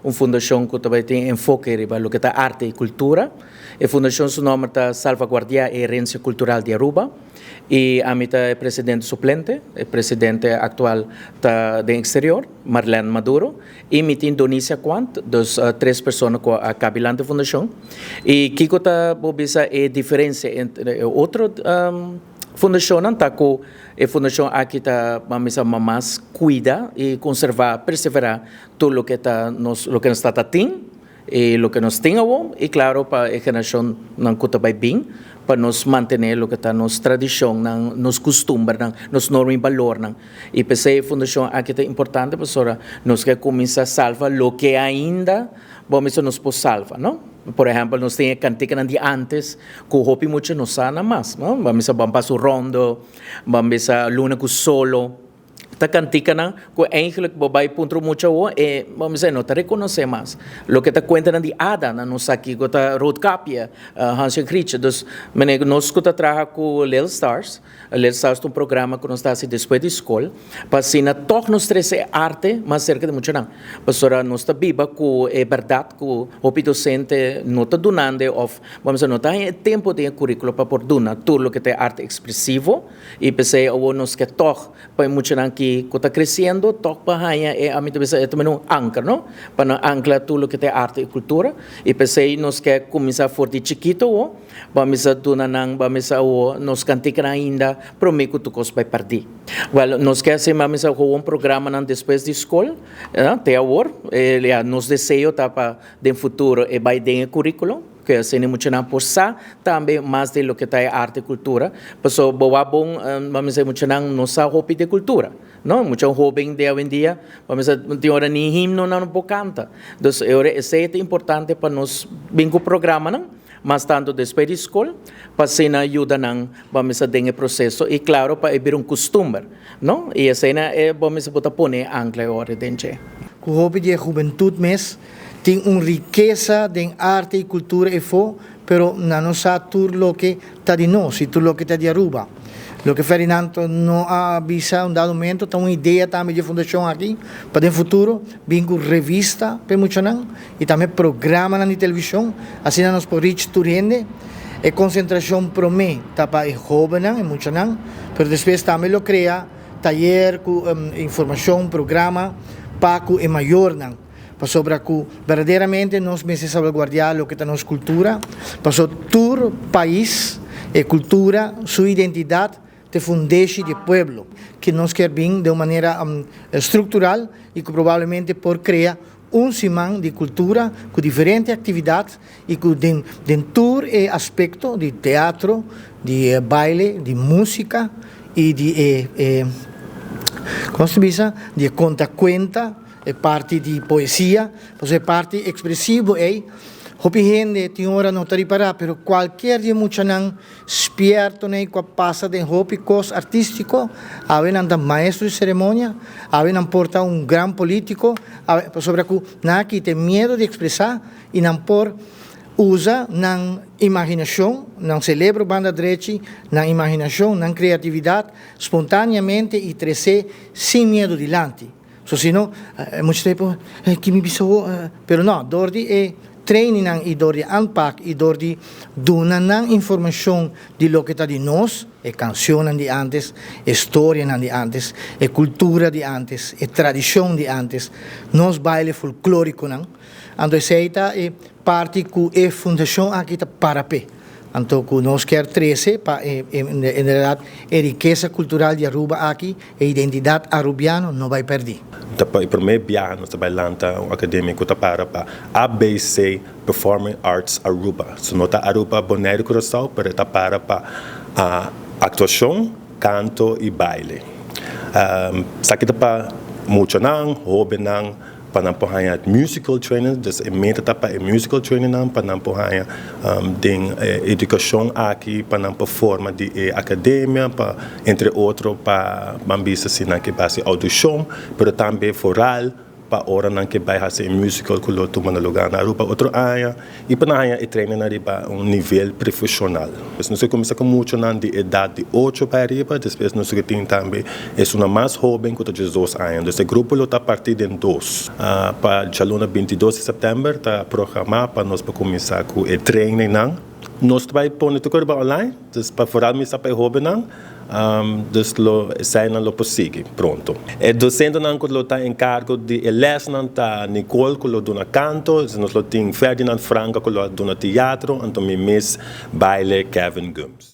Un fundashon ku ta bai tin enfoke riba loke ta arte i kultura. E fundashon su nòmber ta Salvaguardiá e Herensia Kultural di Aruba i ami ta e presidente suplente. E presidente aktual ta den eksterior, Marlene Maduro, i mi tin Donicia Quant, dus tres persona ku a kabi lanta e fundashon. I kiko ta bo bisa e diferensia entre e otro fundashonnan ta ku e fundashon aki ta ban bisa mas kuida i konservá, perseverá tur loke ta nos loke nos tata tin i loke nos tin awor i klaro pa e generashonnan ku ta bai bin pa nos mantené loke ta nos tradishonnan, nos kustumbernan, nos norma i balornan. I p'esei e fundashon aki ta importante pasobra nos ke kuminsá salva loke ainda bo mester nos por salva, no? Por ehèmpel nos tin e kantikanan di ántes ku hopi mucha no sa nan mas, no? Bo a mester ban pasa un rondo, bo a mester luna ku solo. Ta kantikanan ku eigenlijk bo bai puntra un mucha awo e bo mester no ta rekonosé mas. Loke ta kuentanan di Ada nan no sa kiko ta Roodkapje, Hans en Grietje. Dus mene nos ku ta traha ku Little Stars, Little Stars ta un programa ku nos ta hasi despues di skol pa asina tòg nos trese e arte mas serka di muchanan. Pasobra nos ta biba ku e bèrdat ku hopi dosente no ta dunando òf bo mester no ta haña e tempu den e kurikulo pa por duna tur loke ta e arte ekspresivo. I p'esei awor nos ke tòg pa e muchanan ki ku ta kresiendo tòg pa haña e, ami ta bisa e ta mester un anker, no? Pa nan ankla tur loke ta e arte i kultura. I p'esei nos ke kuminsá for di chikitu awor, bo a mester duna nan, bo a mester awor nos kantikanan ainda promé ku tur kos bai pèrdí. Wèl, nos ke hasi, bo a mester gewoon programanan despues di skol, te awor. Ya, nos deseo ta pa den futuro e bai den e kuríkulo. Ku asina e muchanan por sa tambe mas di loke ta e arte i kultura. Pasobra bo wak bon, bo a mester e muchanan no sa hopi di kultura, no. Mucha hoben di awendia, bo a mester tin ora ni himno nan no por kanta. Dus e ora esei ta importante pa nos bin ku programanan, mas tantu despues di skol, pa asina yuda nan, bo a mester den e proseso i klaro pa e bira un kustumber, no. I asina e bo a mester bo ta pone e ankla e ora den dje. Ku hopi di e hubentut mes Tin un rikesa den arte y cultura efo, pero nan no sa tur loke ta di nos y tur loke ta di Aruba. Loke Ferdinand no a bisa un dado momento ta un idea tambe di e fundacion aki pa den futuro bin cu revista pa e muchanan y tambe programanan di television, asina nos por reach tur hende. E concentracion prome ta pa e hobennan, e muchanan, pero despues tambe lo crea tayer cu informacion, programa pa cu e mayornan. Pasobra ku berdaderamente nos mester salvaguardiá loke ta nos kultura, paso tur pais e kultura, su identidat ta e fundeshi di e pueblo, ke nos kier bin den un manera struktural i ku probablemente por krea un siman di kultura ku diferente aktividat i ku den den tur e aspekto di teatro, di baile, di músika i di e e komo ta bisa di e konta kuenta. E parti di poesia, pasobra e parti ekspresivo ei, hopi hende tin ora no ta ripará, pero kualkier di e muchanan spiertonan ei ku a pasa den hopi kos artístiko, awe nan ta maestro di seremonia, awe nan por ta un gran polítiko, awe, pasobra ku nan a kita e miedu di ekspresá i nan por usa nan imaginashon, nan selebro banda drechi, nan imaginashon, nan kreatividat spontaneamente i tres'é sin miedu dilanti. So si no, mucha tempo ki mi bisa ho, pero no, dor di e trainingnan i dor di aanpak i dor di duna nan informashon di loke ta di nos, e kanshonnan di antes, e storianan di antes, e kultura di antes, e tradishon di antes, nos baile folklorikonan, anto esei ta e parti ku e fundashon aki ta para p'e. Anto ku nos kier trese pa e en realidad e rikesa kultural di Aruba aki, e identidat arubiano no bai pèrdí. Ta pa e promé biaha nos ta bai lanta un akademia ku ta para pa ABC Performing Arts Aruba. So no ta Aruba, Boneiru, Curaçao, pero e ta para pa aktuashon, kanto i baile. Esaki ta pa muchanan, hóbennan. Pa nan por haña musical training, dus e meta ta pa e musical trainingnan pa nan por haña den e edukashon aki pa nan por forma di e akademia pa entre otro pa ban bisa si nan ke basi audishon pero tambe foral. pa ora nan ke bai hasi e musical ku lo tuma na lugá na Aruba otro aña i pa nan haña e training nan riba un nivel profeshonal. Pues nos a kuminsá ku muchanan di edat di ocho bai ariba, despues nos ke tin tambe esunnan mas hóben ku ta 12 aña. Dus e grupo lo ta partí den dos. Pa djaluna 22 di sèptèmber ta programá pa nos por kuminsá ku e trainingnan. Nos ta bai pone tur riba online, dus pa foral misa pa e hóbennan, dus lo eseinan lo por sigui pronto. E dosentenan ku lo ta enkargo di e lèsnan ta Nicole ku lo duna kanto, nos lo tin Ferdinand Franca ku lo duna teatro, anto mi mes baile Kevin Gumbs.